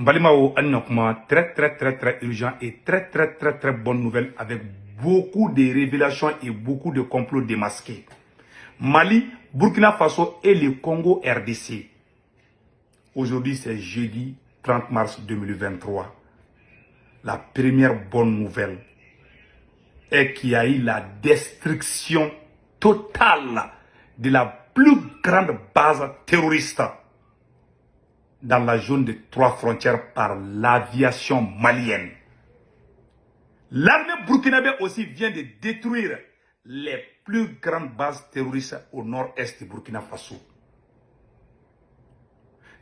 N balimaw, an na kuma très très très très urgent et très très très très bonne nouvelle avec beaucoup de révélations et beaucoup de complots démasqués. Mali, Burkina Faso et le Congo RDC. Aujourd'hui, c'est jeudi 30 mars 2023. La première bonne nouvelle est qu'il y a eu la destruction totale de la plus grande base terroriste dans la zone de trois frontières par l'aviation malienne. L'armée burkinabé aussi vient de détruire les plus grandes bases terroristes au nord-est du Burkina Faso.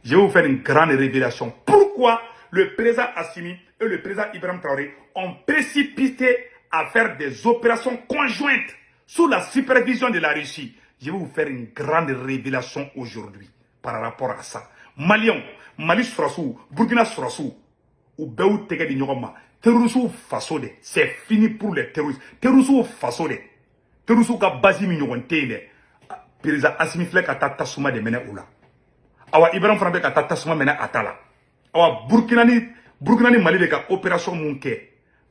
Je vais vous faire une grande révélation. Pourquoi le président Assimi et le président Ibrahim Traoré ont précipité à faire des opérations conjointes sous la supervision de la Russie? Je vais vous faire une grande révélation aujourd'hui par rapport à ça. Maliens, Mali sɔrɔdasiw, Burkina sɔrɔdasiw, u bɛɛ y'u tɛgɛ di ɲɔgɔn ma. Terroristes faso de, c'est fini pour les terroristes. Terroristes faso de. Terroristes ka base min ɲɔgɔn tɛ yen dɛ. Président Assimi filɛ ka taa tasuma de mɛnɛ o la. Awa, Ibrahim fana bɛ ka taa tasuma mɛnɛ a ta la. Awa, Burkina ni Mali bɛ ka opération mun kɛ,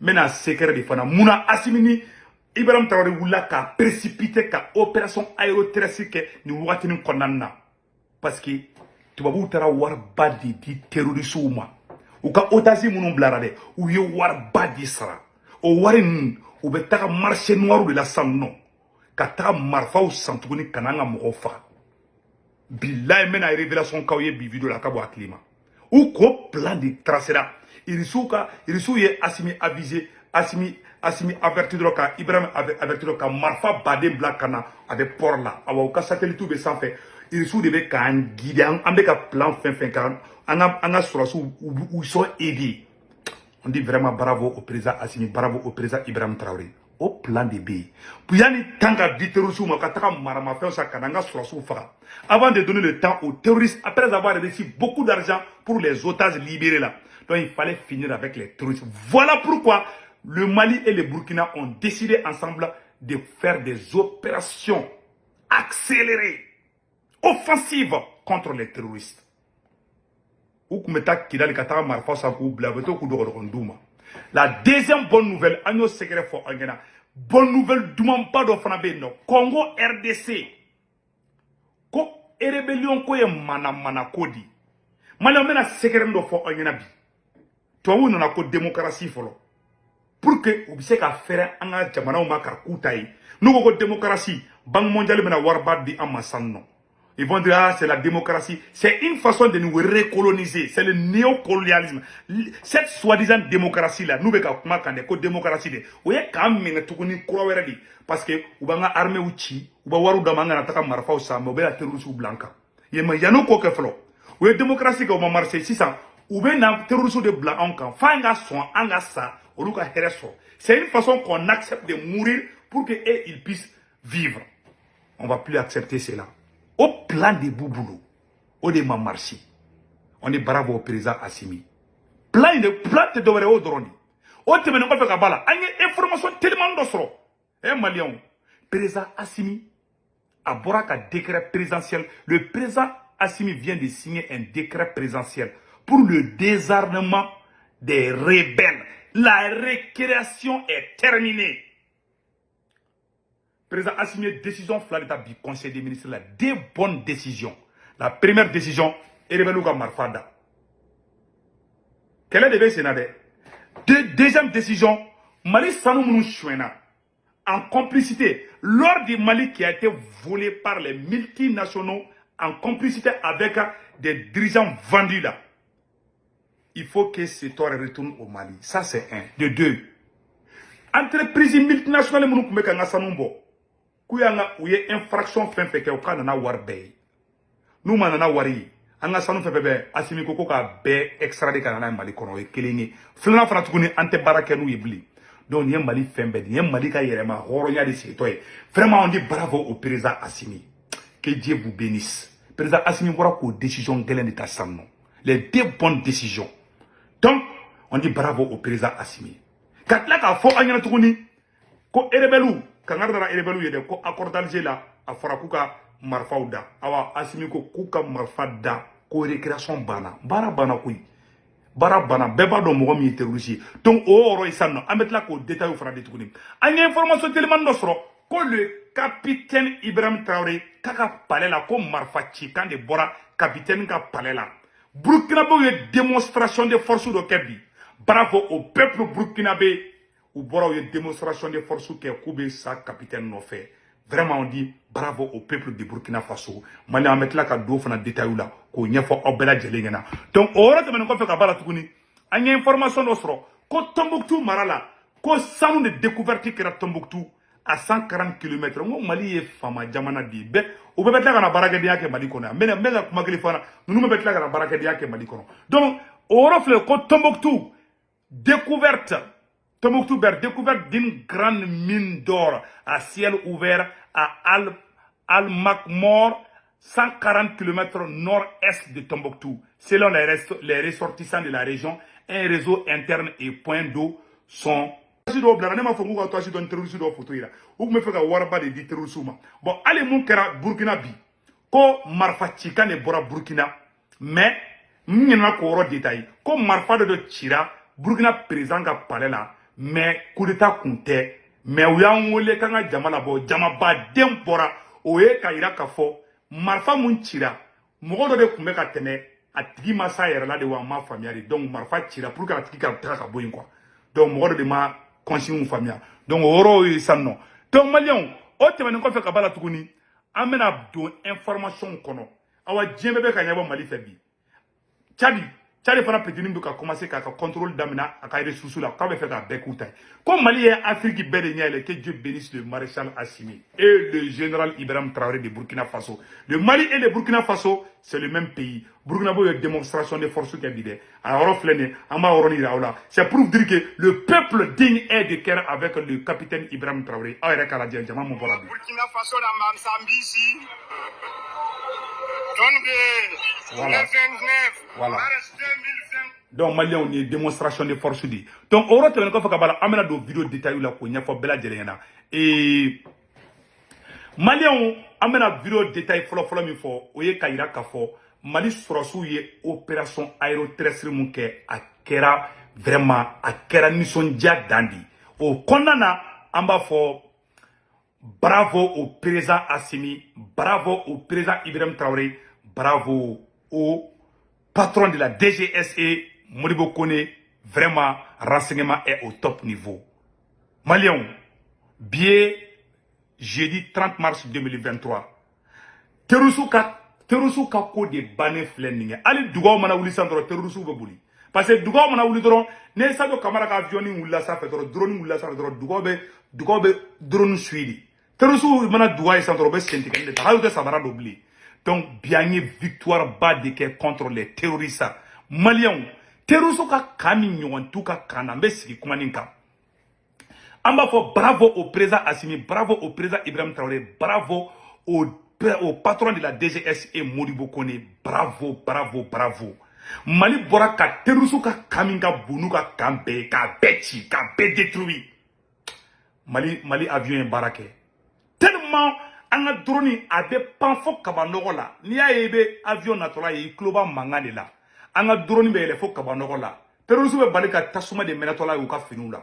n bɛna secret de fana. Munna Assimi ni Ibrahim Traoré wulila ka précipiter ka opération aéroterrestre kɛ nin wagatinin kɔnɔna na? Parce que tubabuw taara wariba de di terroristew ma. U ka otage minnu bilara dɛ, u ye wariba di sara. O wari ninnu, u bɛ taga marché noir de la sisan nɔ ka taga marifaw san tuguni ka n'an ka mɔgɔw faga. Bilayi, n bɛna révélation k'aw ye bi vidéo la, a ka bɔ hakili ma. U k'o plan de tracera. Irisiw ka irisiw ye Asimi avisé, Asimi averti dɔrɔn, ka Ibrahim averti dɔrɔn, ka marifa baden bila ka na. A bɛ port la. Awa, u ka satellite bɛ sanfɛ. Irisiw de bɛ k'an guider. An bɛ ka plan fɛn fɛn kan, an ka sɔrɔdasiw, u sont aidés. On dit vraiment bravo au président Assimi, bravo au président Ibrahim Traoré. O plan de bɛ yen yanni temps ka di terroristes ma ka taga maramafɛnw san ka na an ka sɔrɔdasiw faga. Avant de donner le temps aux terroristes, après avoir reçu beaucoup d'argent pour les otages libérés là, donc il fallait finir avec les terroristes. Voilà pourquoi le Mali et le Burkina ont décidé ensemble de faire des opérations accélérées, offensives contre les terroristes. U tun bɛ taa Kidali ka taga marifa san k'u bila, u bɛ to k'u dɔgɔdɔgɔnin d'u ma. La deuxième bonne nouvelle, an y'o secret fɔ aw ɲɛna. Bonne nouvelle dumanba dɔ fana bɛ yen nɔ. Congo RDC ko rébellion ko ye manamana ko di. Maliyɛnw, bɛna secret dɔ fɔ aw ɲɛna bi. Tubabuw nana ko démocratie fɔlɔ pour que u bɛ se ka fɛrɛ an ka jamanaw ma ka k'u ta ye. N'u ko ko démocratie, Banque mondiale bɛna wariba di an ma sisan nɔ. Ils vont dire, ah, c'est la démocratie. C'est une façon de nous recoloniser. C'est le néocolonialisme. Cette soi-disant démocratie-là, nous, kuma kan dɛ, ko démocratie de. O ye k'an minɛ tuguni kura wɛrɛ de. Parce que u b'an ka armée ci, u b'a wariw d'an ma, an kana taga marifaw san, mais u bɛ terroristes bila an kan. Yen ma yan'o ko kɛ fɔlɔ. U ye démocratie kɛ, o ma marché sisan. U bɛ na terroristes de bila anw kan. F'an ka sɔn an ka sa, olu ka hɛrɛ sɔrɔ. C'est une façon qu'on accepte de mourir pour que eux, ils puissent vivre. On va plus accepter cela. O plan de b'u bolo, o de ma marché. On dit bravo au président Assimi. Plan in de, plan tɛ dɔwɛrɛ ye, o dɔrɔn de. O tɛmɛnen kɔfɛ ka b'a la, an ye information teliman dɔ sɔrɔ. Eh Maliyɛnw, président Assimi a bɔra ka décret présidentiel. Le président Assimi vient de signer un décret présidentiel pour le désarmement des rebelles. La récréation est terminée. Président Assimi ye décision fila de ta bi conseil des ministres la, deux bonnes décisions. La première décision, rebelle ka marifa da. Kɛlɛ de bɛ sen na dɛ. Deuxième décision, Mali sanu minnu sonyɛna en complicité, l'or du Mali qui a été volé par les multinationaux en complicité avec des dirigeants vendus là. Il faut que cet or retourne au Mali. Ça, c'est un. De deux, entreprise multinationale minnu tun bɛ ka n ka sanu bɔ, k'u y'an ka u ye infraction fɛn fɛn kɛ, u ka nana wari bɛɛ ye. N'u ma nana wari ye, an ka sanu fɛn fɛn bɛ, Asimi ko k'a bɛɛ extrader ka na n'a ye Mali kɔnɔ. O ye kelen ye. Filanan fana tuguni, an tɛ baara kɛ n'u ye bilen. Donc nin ye Mali fɛn bɛɛ de, nin ye Mali ka yɛrɛma hɔrɔnya de sigitɔ ye. Vraiment, on dit bravo au président Assimi, que Dieu vous bénisse. Président Assimi bɔra k'o décision gɛlɛn de ta sisan nɔ, les deux bonnes décisions. Donc on dit bravo au président Assimi. Ka tila k'a fɔ an ɲɛna tuguni ko rebelle, kangari dara rebelle ye dɛ, ko accord d'Alger la, a fɔra k'u ka marifaw da. Awa, Asimi ko k'u ka marifa da, ko récréation banna, baara banna koyi. Baara banna, bɛɛ b'a dɔn mɔgɔ min ye terroriste ye. Donc o yɔrɔ ye sisan nɔ, an bɛ tila k'o détail fana di tuguni. An ye information telimani dɔ sɔrɔ ko le capitaine Ibrahim Traoré k'a ka palais la, ko marifa cikan de bɔra capitaine ka palais la. Burkinabéw ye démonstration de force dɔ kɛ bi. Bravo au peuple burkinabé. U bɔra, u ye démonstration de force kɛ k'u bɛ sa capitaine nɔfɛ. Vraiment, on dit bravo au peuple de Burkina Faso. Mali, an bɛ tila ka don fana détail la k'o ɲɛfɔ aw bɛɛ lajɛlen ɲɛna. Donc o yɔrɔ tɛmɛnen kɔfɛ ka b'a la tuguni, an ye information dɔ sɔrɔ ko Tombouctou mara la, ko sanu de découverte kɛra Tombouctou à 140 km. N ko Mali ye faama jamana de ye. Bɛɛ, u bɛɛ bɛ tila ka na baarakɛdenya kɛ Mali kɔnɔ yan. N bɛ ka kuma kelen fana, ninnu bɛɛ bɛ tila ka na baarakɛdenya kɛ Mali kɔnɔ. Donc o yɔrɔ filɛ, ko Tombouctou découverte, Tombouctou vers découverte d'une grande mine d'or à ciel ouvert à Al Al-Makmor, 140 km nord-est de Tombouctou. Selon les ressortissants de la région, un réseau interne et points d'eau sont dɔw bilara. Ne m'a fɔ k'u ka tɔsi dɔn terroriste dɔw photo yira, u tun bɛ fɛ ka wariba de di terroriste ma. Bon, hali mun kɛra Burkina bi, ko marifa cikan de bɔra Burkina, mais n ɲinɛna k'o yɔrɔ détaillé, ko marifa dɔ cira Burkina président ka palais la, mais coup d'état kun tɛ. Mais u y'an wele k'an ka jama labɔ, jamabaden bɔra. O ye ka yira k'a fɔ marifa mun cira, mɔgɔ dɔ de tun bɛ ka tɛmɛ, a tigi ma s'a yɛrɛ la de wa, a ma faamuya de. Donc marifa cira pour que a tigi ka taga ka bɔ yen quoi. Donc mɔgɔ dɔ de ma consigne faamuya. Donc o yɔrɔ ye sisan nɔ. Donc maliyɛnw, o tɛmɛnen kɔfɛ ka b'a la tuguni, an bɛna don information kɔnɔ. Awa, diɲɛ bɛɛ bɛ ka ɲɛbɔ Mali fɛ bi. Tchad, Tchad fana petini bɛ ka commencer k'a ka contrôle daminɛ a ka ressources la, k'a bɛ fɛ k'a bɛɛ k'u ta ye, ko Mali ye Afrique bɛɛ de ɲɛ yɛlɛ. Que Dieu bénisse le maréchal Assimi et le général Ibrahim Traoré de Burkina Faso. Le Mali et le Burkina Faso, c'est le même pays. Burkina ye démonstration de force kɛ bi dɛ. A yɔrɔ filɛ nin ye, an b'a yɔrɔnin yira aw la. C'est pour dire que le peuple digne est de cœur avec le capitaine Ibrahim Traoré. Aw yɛrɛ k'a lajɛ jama mun bɔra bi. Burkina Faso na Msambisi. Donc, Voilà. le 29 mars 2020. Donc maliyɛnw, nin ye démonstration de force de ye. Donc o yɔrɔ tɛmɛnen kɔfɛ ka b'a la, an bɛna don vidéo détail la k'o ɲɛfɔ bɛɛ lajɛlen ɲɛna. Ee maliyɛnw, an bɛna vidéo détail fɔlɔ-fɔlɔ min fɔ, o ye ka yira k'a fɔ Mali sɔrɔsiw ye opération aéroterrestre mun kɛ, a kɛra vraiment, a kɛra nisɔndiya dan de ye. O kɔnɔna na, an b'a fɔ bravo au président Assimi, bravo au président Ibrahim Traoré, bravo au patron de la DGSE, Modibo Kone. Vraiment, renseignement est au top niveau. Maliens, bi jeudi 30 mars 2023, terroriste ka ko de bannen filɛ nin ye. Hali dugaw mana wuli sisan dɔrɔn, terroriste bɛ boli, parce que dugaw mana wuli dɔrɔn, ne Sadio Kamara ka avion ni wulila sanfɛ dɔrɔn, drone wulila sanfɛ dɔrɔn, dugaw bɛ drone suit de. Terroriste mana dugaw ye sisan dɔrɔn, u bɛ sentigɛli de ta, hali u tɛ samara don bilen. Donc bi, an ye victoire ba de kɛ contre les terroristes. Maliens, terroriste ka kan min ɲɔgɔn t'u ka kan na. N bɛ sigi kuma nin kan. An b'a fɔ bravo au président Assimi, bravo au président Ibrahim Traoré, bravo au patron de la DGSE, Modibo Kone. Bravo, bravo, bravo. Mali bɔra ka terroriste ka kan min ka bon n'u ka kan bɛɛ ye, k'a bɛɛ ci, k'a bɛɛ détruire. Mali avion ye baara kɛ tellement, an ka drone a bɛ pan fo kabanɔgɔ la. N'i y'a ye i bɛ avion natɔla ye, i tulo b'a mankan de la. An ka drone bɛ yɛlɛ fo kabanɔgɔ la. Terroriste bɛ bali ka tasuma de mɛnɛtɔla ye u ka finiw la,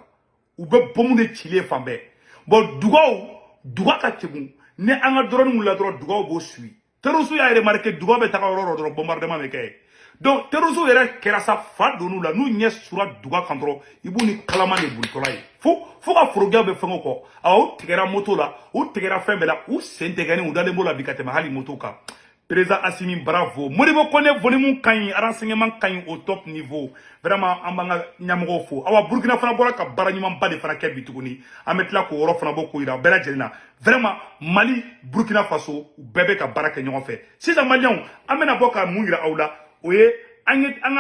u bɛ bɔmu de cilen fan bɛɛ. Bon, dugaw duga ka kegun ni an ka drone wulila dɔrɔn, dugaw b'o suit. Terroriste y'a remarqué, dugaw bɛ taga yɔrɔ o yɔrɔ dɔrɔn, bombardement bɛ kɛ yen. Donc terroriste yɛrɛ kɛra sa, fa donn'u la, n'u ɲɛ sura duga kan dɔrɔn, i b'u ni kalama de bolitɔla ye fo ka forokɛ bɛ fɛngɛ kɔ. Awɔ, u tigɛra moto la, u tigɛra fɛn bɛɛ la, u sen tigɛni, u dalen b'o la bi ka tɛmɛ hali moto kan. Président Assimi, bravo. Modibo Kone, volume ka ɲi, renseignement ka ɲi au top niveau. Vraiment, an b'an ka ɲɛmɔgɔw fo. Awa, Burkina fana bɔra ka baara ɲumanba de fana kɛ bi tuguni. An bɛ tila k'o yɔrɔ fana bɔ k'o yira bɛɛ lajɛlen na. Vraiment, Mali, Burkina Faso, u bɛɛ bɛ ka baara kɛ ɲɔgɔn fɛ. Sisan maliyɛnw, an bɛna bɔ ka mun yira aw la? O ye an ye an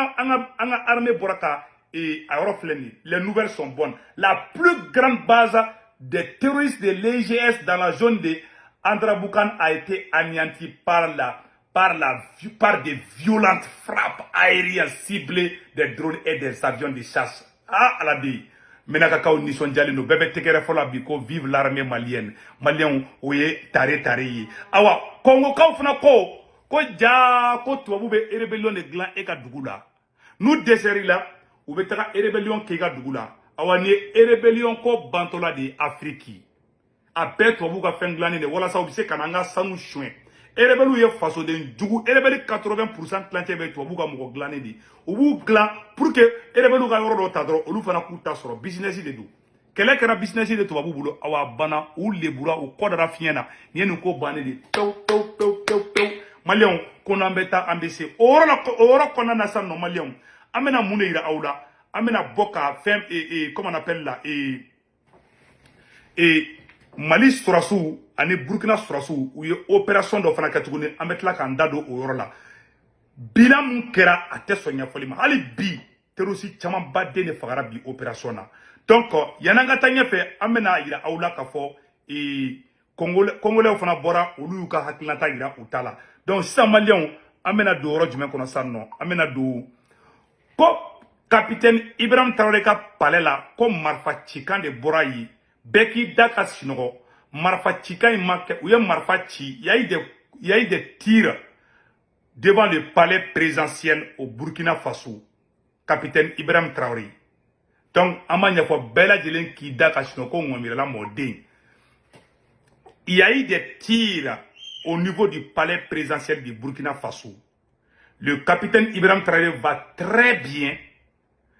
ka armée bɔra ka a yɔrɔ filɛ nin ye. Les nouvelles sont bonnes. La plus grande base des terroristes de l'EIGS dans la zone de Anderamboukane a été anéantie par des violentes frappes aériennes ciblées des drones et des avions de chasse. Ah, ala de Menakakaw nisɔndiyalen don, bɛɛ bɛ tɛgɛrɛ fɔ la bi ko vive l'armée malienne. Maliyɛnw, o ye tare tare ye. Awa, Kɔngɔkaw fana ko ko jaa, ko tubabu bɛ rébellion de dilan e ka dugu la. N'u dɛsɛr'i la, u bɛ taga rébellion kɛ i ka dugu la. Awa, ni ye rébellion ko bantɔla de ye Afiriki, a bɛɛ tubabuw ka fɛn dilannen de walasa u bɛ se ka na an ka sanu suɲɛ. Rebelle ye fasoden jugu, rebelle 80% tilancɛ bɛ tubabuw ka mɔgɔ dilannen de. U b'u dilan pour que rebelle ka yɔrɔ dɔ ta dɔrɔn, olu fana k'u ta sɔrɔ. Business de don, kɛlɛ kɛra business de tubabu bolo. Awa, a banna, u lebura, u kɔ dara fiɲɛ na. Nin ye nin ko bannen de pewu pewu pewu pewu pewu. Maliyɛnw, ko n'an bɛ taa, an bɛ se o yɔrɔ la. O yɔrɔ kɔnɔna na sisan nɔ, maliyɛnw, an bɛna mun de yira aw la? An bɛna bɔ ka fɛn, comment on appelle la, Mali sɔrɔsiw ani Burukina sɔrɔsiw, u ye opération dɔ fana kɛ tuguni. An bɛ tila k'an da don o yɔrɔ la. Bilan mun kɛra, a tɛ sɔn ɲɛfɔli ma. Hali bi, terroriste camanba den de fagara bi opération na. Donc yan'an ka taa ɲɛfɛ, an bɛna yira aw la k'a fɔ Congolais fana bɔra, olu y'u ka hakilinata yira u ta la. Donc sisan, maliyɛnw, an bɛna don yɔrɔ jumɛn kɔnɔ sisan nɔ? An bɛna don ko capitaine Ibrahim Traoré ka palais la, ko marifa cikan de bɔra yen. Bɛɛ k'i da ka sinɔgɔ. Marifa cikan in ma kɛ, u ye marifa ci. Il y a eu des tirs devant le palais présidentiel au Burkina Faso, capitaine Ibrahim Traoré. Donc an b'a ɲɛfɔ bɛɛ lajɛlen k'i da ka sinɔgɔ ko ŋɔmirala mɔden. Il y a eu des tirs au niveau du palais présidentiel du Burkina Faso. Le capitaine Ibrahim Traoré va très bien.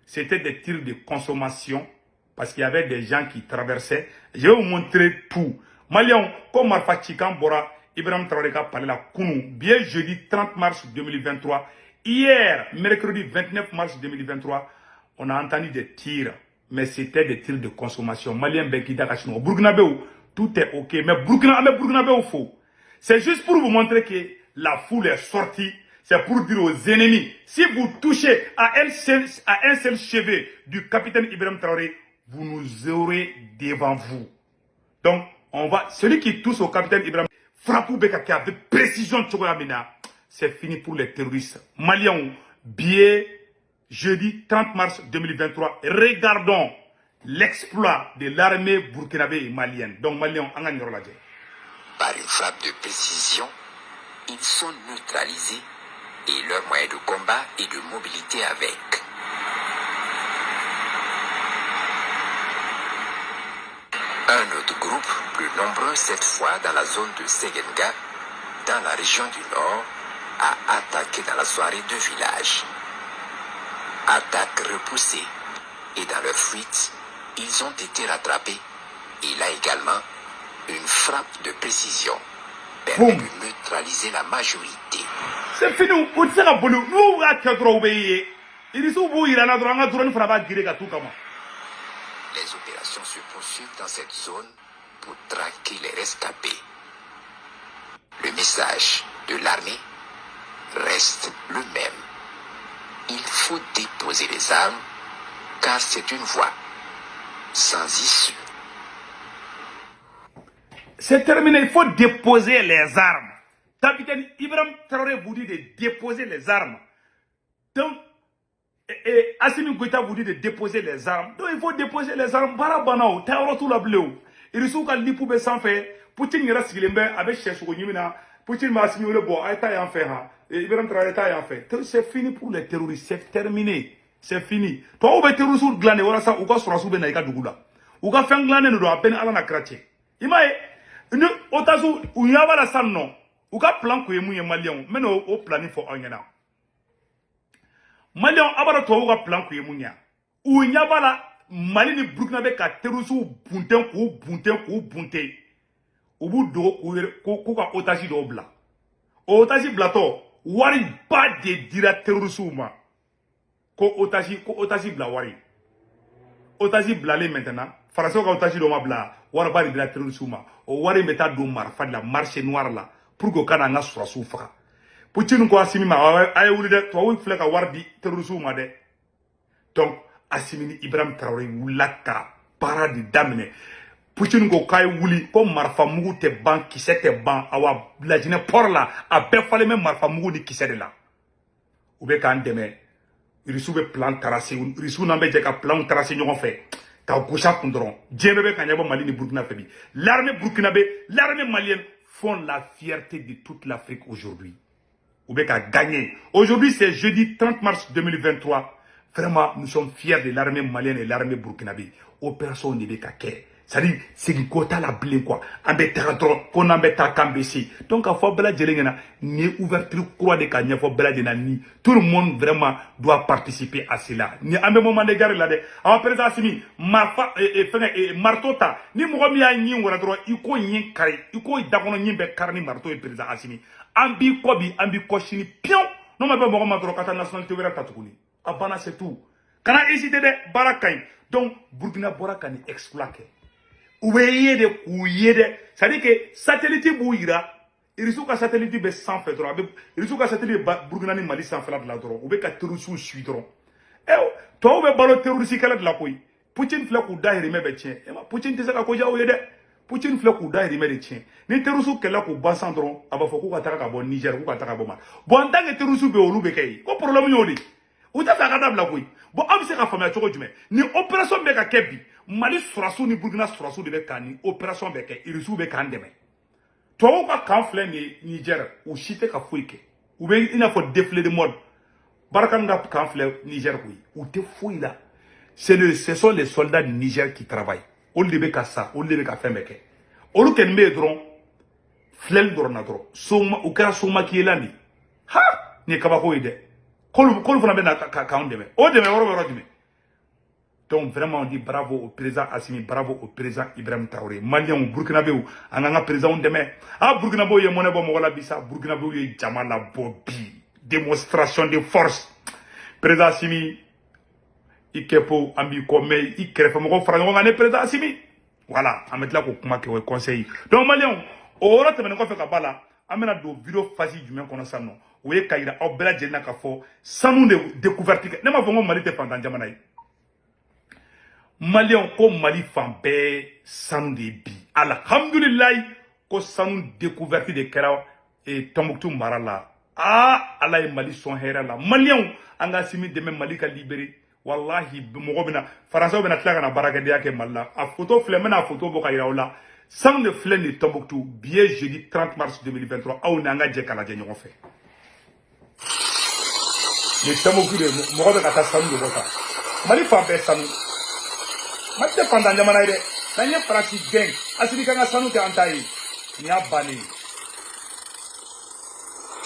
C'était des tirs de consommation parce qu'il y avait des gens qui traversaient. Je vais vous montrer tout. Maliens, comme marifa cikan bɔra Ibrahim Traoré ka palais la kunu, bien jeudi 30 mars 2023. Hier, mercredi 29 mars 2023, on a entendu des tirs, mais c'était des tirs de consommation. Malien bɛɛ k'i da ka sinɔgɔ. Burkinabéw, tout est ok. Mais Burkina, an bɛ Burkinabéw fo. C'est juste pour vous montrer que la foule est sortie. C'est pour dire aux ennemis, si vous touchez à un seul cheveu du capitaine Ibrahim Traoré, vous nous aurez devant vous. Donc, on va, celui qui touche au capitaine Ibrahim, frappe bɛ ka kɛ avec précision cogoya min na, c'est fini pour les terroristes. Maliens, billet jeudi 30 mars 2023, regardons l'exploit de l'armée burkinabé et malienne. Donc, Maliens, an ka nin yɔrɔ lajɛ. Par une frappe de précision, ils sont neutralisés et leurs moyens de combat et de mobilité avec. Un autre groupe, plus nombreux cette fois dans la zone de Segenga, dans la région du Nord, a attaqué dans la soirée deux villages. Attaque repoussée et dans leur fuite, ils ont été rattrapés. Et là également, une frappe de précision permet Boum. de neutraliser la majorité. C'est fini, u tɛ se ka boli. N'u y'a kɛ dɔrɔn, u bɛ ye. Irisiw b'u yira n na dɔrɔn, an ka drone fana b'a gere ka t'u kama. Les opérations se poursuivent dans cette zone pour traquer les rescapés. Le message de l'armée reste le même. Il faut déposer les armes car c'est une voie sans issue. C'est terminé, il faut déposer les armes. Capitaine Ibrahim Traoré vous dit de déposer les armes. Donc, et Assimi Goïta vous dit de déposer les armes. Donc, il faut déposer les armes. Baara banna o, taa yɔrɔ t'u la bilen o. Irisiw ka lipu bɛ sanfɛ. Poutine yɛrɛ sigilen bɛ, a bɛ sɛ sogo ɲimi na. Poutine b'a Assimi wele, bɔ, a ye taa yan fɛ han. Ibrahim Traoré taa yan fɛ. C'est fini pour les terroristes, c'est terminé. C'est fini. Tubabuw bɛ terroristes dilan de walasa u ka sɔrɔsiw bɛ na i ka dugu la. U ka fɛn dilannen de don, a bɛɛ ni Ala na kira cɛ. I m'a ye, ni otage u ɲɛ b'a la sisan nɔ, u ka plan kun ye mun ye? Maliyɛnw, n bɛna o plan fɔ aw ɲɛna. Maliyɛnw, a b'a dɔn tubabuw ka plan kun ye mun ye? U ɲɛ b'a la, Mali ni Burukina bɛ ka terroristew bunten, k'u bunten, k'u bunten. U b'u dogo k'u yɛrɛ k'u ka otage dɔw bila. O otage bilatɔ, wari ba de dira terroristew ma ko otage bila wari. Otage bilalen maintenant, Faransiw ka otage dɔw ma bila, wariba de dira terroristew ma. O wari in bɛ taa don marifa de la, marché noir la, pour que o ka na an ka sɔrɔsiw faga. Poutine ko Assimi ma, a ye wuli dɛ, tubabuw filɛ ka wari di terroristew ma dɛ. Donc Assimi ni Ibrahim Traoré wulila ka baara de daminɛ. Poutine ko k'a ye wuli, ko marifa mugu tɛ ban, kisɛ tɛ ban. Awa, Lajinɛ port la, a bɛɛ falen bɛ marifa mugu ni kisɛ de la. U bɛ k'an dɛmɛ. Irisiw bɛ plan tracer, Irisiw n'an bɛ jɛ ka plan tracer ɲɔgɔn fɛ ka gosi a kun dɔrɔn. Diɲɛ bɛɛ bɛ ka ɲɛbɔ Mali ni Burukina fɛ bi. L'armée burkinabé, l'armée malienne font la fierté de toute l'Afrique aujourd'hui. U bɛ ka gagner. Aujourd'hui, c'est jeudi 30 mars 2023. Vraiment, nous sommes fiers de l'armée malienne et l'armée burkinabé. Opération de bɛ ka kɛ, c'est à dire segin ko t'a la bilen quoi. An bɛ taga dɔrɔn ko n'an bɛ taa k'an bɛ se. Donc k'a fɔ bɛɛ lajɛlen ɲɛna, nin ye ouverture kura de ka ɲɛfɔ bɛɛ lajɛlen na ni tout le monde vraiment doit participer à cela. Ni an bɛ moment de guerre la dɛ. Awa, président Assimi, marifa fɛngɛ, marteau ta. Ni mɔgɔ min y'a ɲin wɛrɛ dɔrɔn, i ko ɲin kari, i ko dakɔnɔ ɲin bɛ kari ni marteau ye. Président Assimi, an b'i kɔ bi, an b'i kɔ sini pion. N'o ma bɛn mɔgɔ ma dɔrɔn, ka taa nationalité wɛrɛ ta tuguni, a banna, c'est tout. Kana hésiter dɛ, baara ka ɲi. Donc Burkina bɔra ka nin exploit kɛ. U bɛ ye de k'u ye dɛ, c'est à dire que satellite b'u yira. Irisiw ka satellite bɛ sanfɛ dɔrɔn, a bɛ Irisiw ka satellite bɛ Burkina ni Mali sanfɛla de la dɔrɔn, u bɛ ka terroriste suit dɔrɔn. Ɛ, tubabuw bɛ balo terroriste kɛlɛ de la koyi. Poutine filɛ k'u dahirimɛ bɛ tiɲɛ. E ma, Poutine tɛ se ka ko diya u ye dɛ. Poutine filɛ k'u dahirimɛ de tiɲɛ. Ni terroriste kɛlɛla k'u ban san dɔrɔn, a b'a fɔ k'u ka taga ka bɔ Niger, k'u ka taga bɔ Mali. Bon, en tant que terroriste bɛ yen, olu bɛ kɛ yen ko problème y'o de ye. U tɛ fɛ a ka dabila koyi. Bon, aw bɛ se ka faamuya cogo jumɛn ni opération bɛ ka kɛ bi? Mali sɔrɔsiw ni Burukina sɔrɔsiw de bɛ ka nin opération bɛ kɛ. Irisiw bɛ k'an dɛmɛ. Tubabuw ka camp filɛ nin ye Niger, u si tɛ ka foyi kɛ. U bɛ i n'a fɔ défilé de mode. Barkhane ka camp filɛ Niger koyi, u tɛ foyi la. Ce sont les soldats du Niger qui travaillent. Olu de bɛ ka sa, olu de bɛ ka fɛn bɛɛ kɛ. Olu kɔni bɛ yen dɔrɔn filɛli dɔrɔn na dɔrɔn. Soma u kɛra somakiyela de ha, nin ye kabako ye dɛ. K'olu fana bɛ na k'anw dɛmɛ. O dɛmɛ yɔrɔ bɛ yɔrɔ jumɛn? Donc vraiment, on dit bravo au président Assimi, bravo au président Ibrahim Traoré. Maliens, Burkinabéw, an k'an ka président dɛmɛ. Ah, Burkinabéw ye mɔnɛ bɔ mɔgɔ la bi sa. Burkinabéw ye jama labɔ bi. Démonstration de force. Président Assimi, i kɛpo, an b'i kɔ, mais i kɛrɛfɛ mɔgɔw fara ɲɔgɔn kan ne président Assimi. Voilà, an bɛ tila k'o kuma kɛ, o ye conseil. Donc Maliens, o yɔrɔ tɛmɛnen kɔfɛ ka ba la, an bɛna don vidéo phase jumɛn kɔnɔ sisan nɔ? O ye ka yira aw bɛɛ lajɛlen na k'a fɔ sanu de découverte kɛ. Ne m'a fɔ ko Mali tɛ fantan jamana ye. Maliyɛnw, ko Mali fan bɛɛ sanu de ye bi. Alhamdulilayi, ko sanu découverte de kɛra Tɔnbukutu mara la. Aa, Ala ye Mali sɔn hɛrɛ la. Maliyɛnw, an ka Simi dɛmɛ, Mali ka libéré. Wallahi, mɔgɔ bɛna, faransɛw bɛna tila ka na baarakɛdenya kɛ Mali la. A photo filɛ, n bɛna a photo bɔ ka yira aw la. Sanu de filɛ nin ye Tɔnbukutu. Bi ye jeudi 30 mars 2023. Aw ni an ka jɛ k'a lajɛ ɲɔgɔn fɛ. Nin Tɔnbukutu de, mɔgɔ bɛ ka taa sanu de bɔ tan. Mali fan bɛɛ sanu. Mali tɛ fantan jamana ye dɛ. N'an ye Faransi gɛn, Asimi kan ka sanu kɛ an ta ye. Nin y'a bannen ye.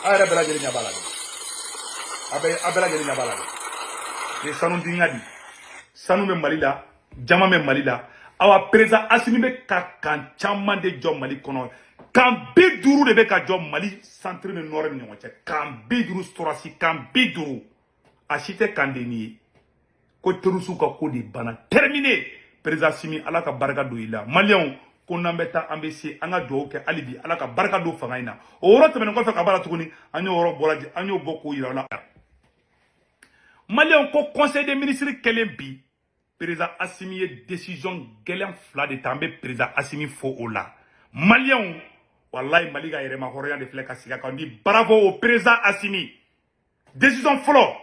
Aw yɛrɛ bɛɛ lajɛlen ɲɛ b'a la dɛ. A bɛɛ lajɛlen ɲɛ b'a la dɛ. Nin sanu dingɛ di, sanu bɛ Mali la, jama bɛ Mali la. Awa, président Asimi bɛ ka camp caman de jɔ Mali kɔnɔ. Camp 50 de bɛ ka jɔ Mali centre ni nord ni ɲɔgɔn cɛ. Camp 50, sɔrɔsi camp 50. A si tɛ camp denni ye. Ko terroriste ka ko de banna, terminé. Président Asimi, Ala ka barika don i la. Maliyɛnw, ko n'an bɛ taa, an bɛ se. An ka dugawu kɛ hali bi, Ala ka barika don fanga in na. O yɔrɔ tɛmɛnen kɔfɛ ka b'a la tuguni, an y'o yɔrɔ bɔra, an y'o bɔ k'o yira aw la. Maliyɛnw, ko conseil des ministres kɛlen bi, président Asimi ye décision gɛlɛn fila de ta. An bɛ président Asimi fo o la. Maliyɛnw, wallahi, Mali ka yɛrɛma hɔrɔnya de filɛ ka sigi a kan. Di bravo au président Asimi. Décision fɔlɔ,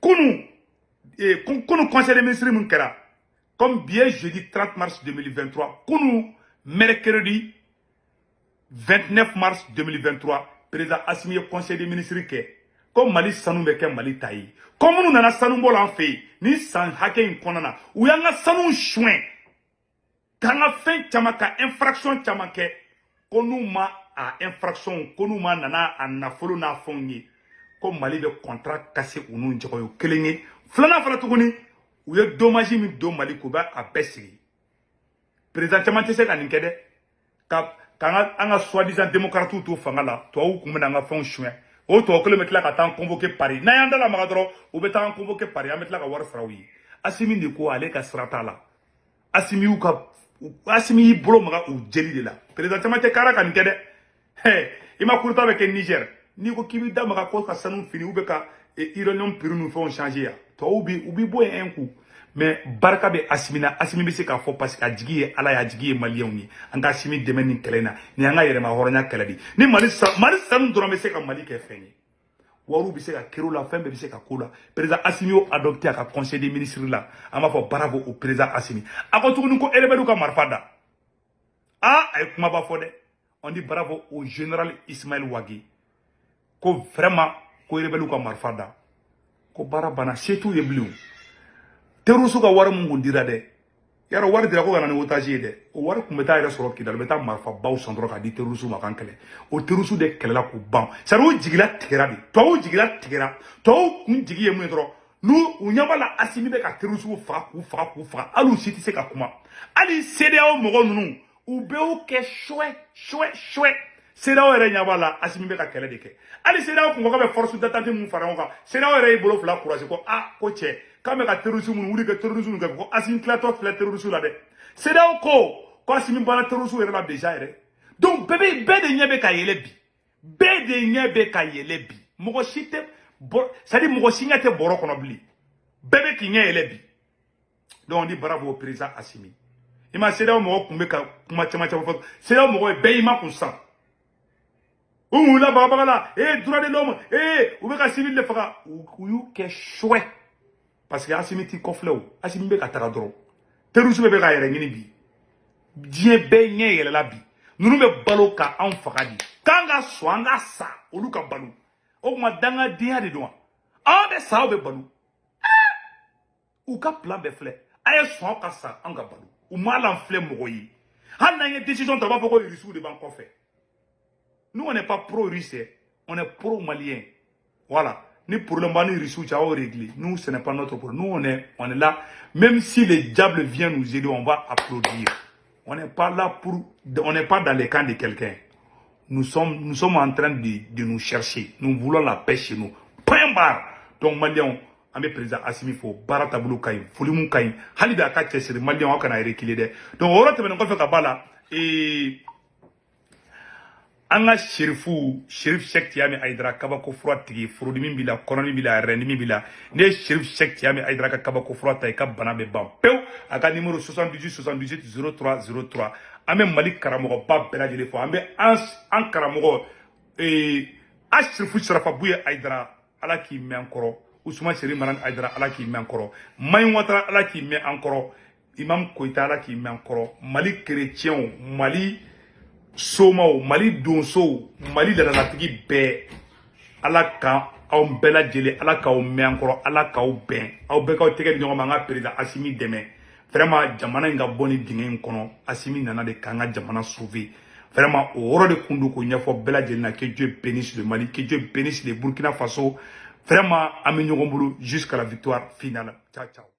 kunu conseil des ministres mun kɛra, comme bi ye jeudi 30 mars 2023, kunu mercredi 29 mars 2023, président Asimi ye conseil des ministres kɛ ko Mali sanu bɛ kɛ Mali ta ye. Ko minnu nana sanubɔ la an fɛ yen ni san hakɛ in kɔnɔna na, u y'an ka sanu suɲɛ, k'an ka fɛn caman, ka infraction caman kɛ, ko n'u ma a infraction, ko n'u ma nana a nafolo n'a fɛnw ye, ko Mali bɛ contrat casser u n'u ɲɔgɔn ye. O kelen ye. Filanan fana tuguni, u ye dommage min don Mali kun, u bɛ a bɛɛ sigi. Président caman tɛ se ka nin kɛ dɛ, ka k'an ka an ka soi-disant démocrates to fanga la, tubabuw kun bɛna an ka fɛnw suɲɛ. O tubabu kelen bɛ tila ka taa an convoquer Paris. N'an y'an da lamaga dɔrɔn, u bɛ taa an convoquer Paris, an bɛ tila ka wari sara u ye. Asimi de ko ale ka sira t'a la. Asimi y'u ka, Asimi y'i bolo maga u jeli de la. Président caman tɛ kara ka nin kɛ dɛ. Hɛ, i ma coup d'état bɛ kɛ Niger, n'i ko k'i b'i da maga ko ka sanu fini ou bɛ ka uranium prix ni fɛnw changer yan, tubabuw bi u b'i bɔ yen un coup. Mais barika bɛ Asimi na. Asimi bɛ se k'a fɔ parce que a jigi ye Ala ye, a jigi ye Maliyɛnw ye. An ka Asimi dɛmɛ nin kɛlɛ in na. Nin y'an ka yɛrɛma hɔrɔnya kɛlɛ de. Ni Mali Mali sanu dɔrɔn bɛ se ka Mali kɛ fɛn ye, wariw bɛ se ka kɛr'o la, fɛn bɛɛ bɛ se ka k'o la. Président Asimi y'o adopté a ka conseil des ministres la. An b'a fɔ bravo au président Asimi. A ko tuguni ko rebelle ka marifa da. Ah, a ye kumaba fɔ dɛ. On dit bravo au général Ismaël Wagué. Ko vraiment, ko rebelle ka marifa da, ko baara banna, se t'u ye bilen. Terroriste ka wari mun kun dira dɛ, yarɔ wari dira ko ka na ni otage ye dɛ, o wari kun bɛ taa yɛrɛ sɔrɔ Kidali, bɛ taa marifabaw san dɔrɔn k'a di terroriste ma k'an kɛlɛ. O terroriste de kɛlɛla k'u ban. C'est à dire, u jigila tigɛra de, tubabuw jigila tigɛra. Tubabuw kun jigi ye mun ye dɔrɔn? N'u u ɲɛ b'a la, Asimi bɛ ka terroriste faga k'u faga k'u faga, hali u si tɛ se ka kuma. Hali CEDEAO mɔgɔ ninnu, u bɛɛ y'u kɛ chouɛ chouɛ chouɛ. CEDEAO yɛrɛ ɲɛ b'a la, Asimi bɛ ka kɛlɛ de kɛ. Hali CEDEAO kun ko k'a bɛ force d'attente mun fara ɲɔgɔn kan, CEDEAO yɛrɛ y'i bolo fila croiser ko a ko cɛ, k'an bɛ ka terroriste minnu wuli ka terroriste minnu kɛ, ko Asimi tilatɔ filɛ terroriste la dɛ. CEDEAO ko Asimi banna terroriste yɛrɛ la déjà yɛrɛ. Donc bɛɛ bɛ, bɛɛ de ɲɛ bɛ ka yɛlɛ bi, bɛɛ de ɲɛ bɛ ka yɛlɛ bi. Mɔgɔ si tɛ bɔ, c'est à dire mɔgɔ si ɲɛ tɛ bɔrɔ kɔnɔ bilen, bɛɛ bɛ k'i ɲɛ yɛlɛ bi. Donc on dit bravo au président Assimi. I ma CEDEAO mɔgɔ kun bɛ ka kuma caman caman fɔ, CEDEAO mɔgɔ ye bɛɛ y'i ma kun san, u wulila bagabaga la, eh, droit de l'homme, eh, u bɛ ka civil de faga. U y'u kɛ chouɛ parce que Assimi t'i kɔfilɛ o, Assimi bɛ ka taga dɔrɔn. Terroriste bɛ k'a yɛrɛ ɲini bi, diɲɛ bɛɛ ɲɛ yɛlɛla bi. Ninnu bɛ balo ka anw faga de, k'an ka sɔn an ka sa, olu ka balo. O tuma dangadenya de don wa? Anw bɛ sa, aw bɛ balo. U ka plan bɛɛ filɛ, a ye sɔn aw ka sa, an ka balo. U m'a lan filɛ mɔgɔ ye. Hali n'an ye décision ta, u b'a fɔ ko Rusiw de b'an kɔfɛ. Nous, on n'est pas pro-russe, on est pro-malien. Voilà. Ni problème b'an ni Russiw cɛ, aw régler. Nous, ce n'est pas notre problème. Nous, on est là. Même si le diable vient nous aider, on va applaudir. On n'est pas là pour, on n'est pas dans les camps de quelqu'un. Nous sommes en train de nous chercher. Nous voulons la paix chez nous. Point barre. Donc, Maliens, an bɛ président Asimi fo, baara taabolo ka ɲi, foli mun ka ɲi, hali bi a ka cɛsiri. Maliyɛnw, aw kana reculer dɛ. Donc o yɔrɔ tɛmɛnen kɔfɛ ka b'a la, an ka Serifu, Serif Sɛk Tiyami Ayidara, kabako fura tigi, furudimi b'i la, kɔnɔdimi b'i la, rɛndimi b'i la, ne ye Serif Sɛk Tiyami Ayidara ka kabako fura ta, i ka bana bɛ ban pewu. A ka numéro 78 78 03 03. An bɛ Mali karamɔgɔba bɛɛ lajɛlen fo. An bɛ an karamɔgɔ Asirifu Sarafa Buye Ayidara, Ala k'i mɛn an kɔrɔ. Usman Seri Maran Ayidara, Ala k'i mɛn an kɔrɔ. Mayi Watara, Ala k'i mɛn an kɔrɔ. Imam Koyita, Ala k'i mɛn an kɔrɔ. Mali kerecɛnw, Mali somaw, Mali donsow, Mali ladalatigi bɛɛ, Ala ka aw bɛɛ lajɛlen, Ala k'aw mɛn an kɔrɔ, Ala k'aw bɛn, aw bɛɛ k'aw tɛgɛ di ɲɔgɔn ma, an ka président Asimi dɛmɛ. Vraiment, jamana in ka bɔ ni dingɛ in kɔnɔ. Asimi nana de k'an ka jamana sauver. Vraiment, o yɔrɔ de kun don k'o ɲɛfɔ bɛɛ lajɛlen na. Que Dieu bénisse le Mali, que Dieu bénisse le Burkina Faso. Vraiment, an bɛ ɲɔgɔn bolo jusqu'à la victoire finale. Ciao ciao.